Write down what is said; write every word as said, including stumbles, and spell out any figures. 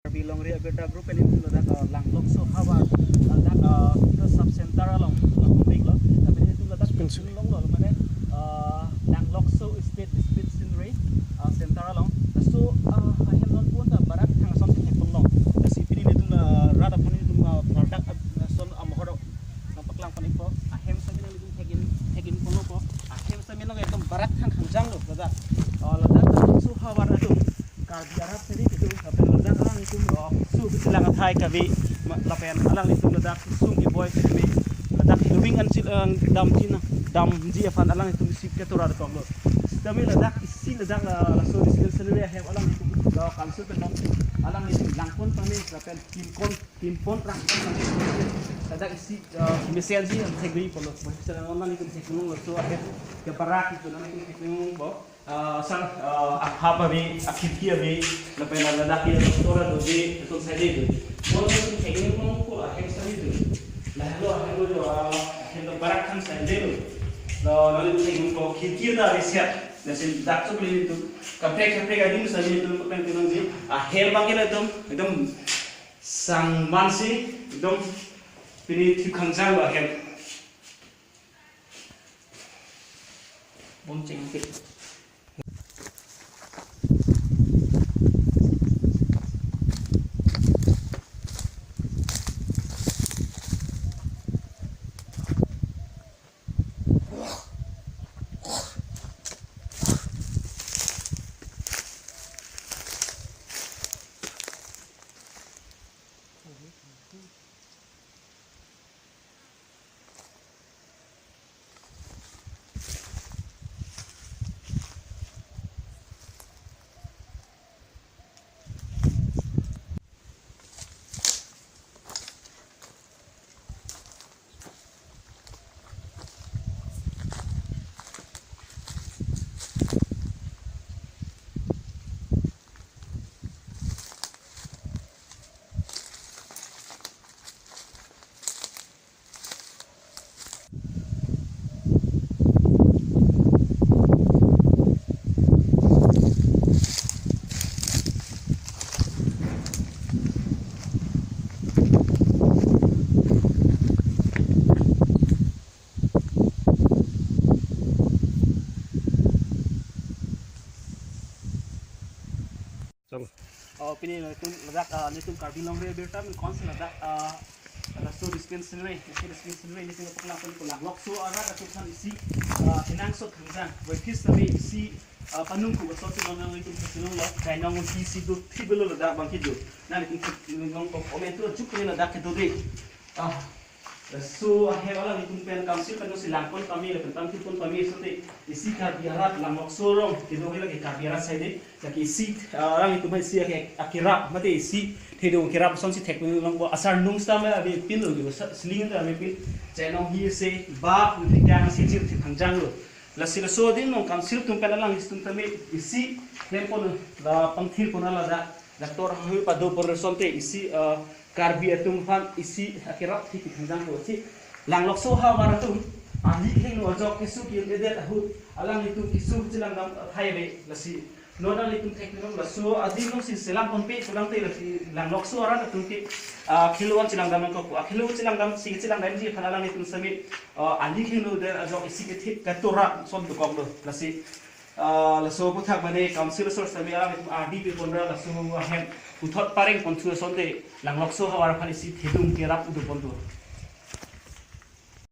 Karbi Longri Abirta Group pen nelitum ladak, uh, Langlokso havar, ladak, uh, sub center along, uh, pik lo. Tapi nelitum ladak pinchun longlo, mane, uh, Langlokso State Dispensary, uh, center along. Laso, uh, ahem non pon ta barak thang ason si thekponlong. Lasi pini nelitum, uh, rat aphan nelitum, uh, product, uh, ason amohor nangpaklang pon-ikpo. Ahem sitame nelitum thekin, thekin ponlongpo. Ahem sitame non ekdom barak thang khangjang lo, ladak. Uh, ladak Langlokso havar atum Karbi arat seri itu, lapen ladak alanglitum, oh, su kisilang athai kave, ma-, lapen alanglitum ladak sung keboi kave, ladak lubing anchil, eh, damji na, damji aphan alanglitum isi ketura dokok lo. Sitame ladak isi ladak, eh, laso dispensary ahem alanglitum, eh, council pen non alanglitum langpon pame, lapen pinkon, pinpon rang, ladak isi, eh, mesenji an thekri polo, mesenji alanglitum thekri lo, so ahem keparak itu alanglitum thekri lo. Ah, sar, ah, akhap ave, akhirki ave, lapen ladak ke doctor adoji, lason side do. Mo nelitum theklongpo ahem side do. Lahelo ahem do, ah, ahem do barak thang side do. Lo, nelitum theklongpo khirki ta ave set. Lasi dak chok nelitum kaprek kaprek adim side do, pen pinangji. Ahem abang ke nelitum ekdom sangman si, ekdom pini thip khangjang lo ahem. Bom cheng ke. Chalo. Oh, pini nelitum ladak, ah, nelitum Karbi Longri Abirta pen konsel ladak, ah, laso dispensary, laso dispensary nelitum paklang pon-ikpo Langlokso arat atum aphan isi, ah, kenangsot khangjang, wefis tame isi, ah, panung ku asot si nonang nelitum kasinung lo, kainong isi do, thibelo ladak abang ke do. Nelitum nong ko comment to juk pini ladak kedo de. Ah, laso ahem alanglitum pen council pen si langpon pame, lapen pangthirpon pame, sote isi Karbi arat Langlokso arong kedo ke lake Karbi arat side, lake isi, ah, alanglitum isi ake, akerap, mate isi thedo kerap ason si thekponlongpo, asar nung sitame avepin lo, sa-, siling ta avepin, chainong hi isi, bap, thekang si chir thekhangjang lo. Lasi laso adim along council atum pen alanglitum tame isi klempon, la pangthirpon ladak doctor ahui padopon asonte isi, ah, Karbi atum aphan isi akerap thik khangjang ko si Langlokso havar atum ali khengno ajok keso ki-edet ahut alanglitum keso chelangdam athai ave, lasi non nanglitum theklong, laso adim along si chelangponpe pulote lasi Langlokso arat atum ke, ah, khelo an chelangdam nangkok, ah, khelo chelangdam si chelangdamji aphan alanglitum sitame, ah, ali khengno edet ajok isi kethip ketura ason dokok lo, lasi ah, laso aphuthak mane council asor sitame alanglitum ardi pipon ra laso ahem puthot pareng ponthu asonte Langlokso havar aphan isi thedung kerap do ponthu.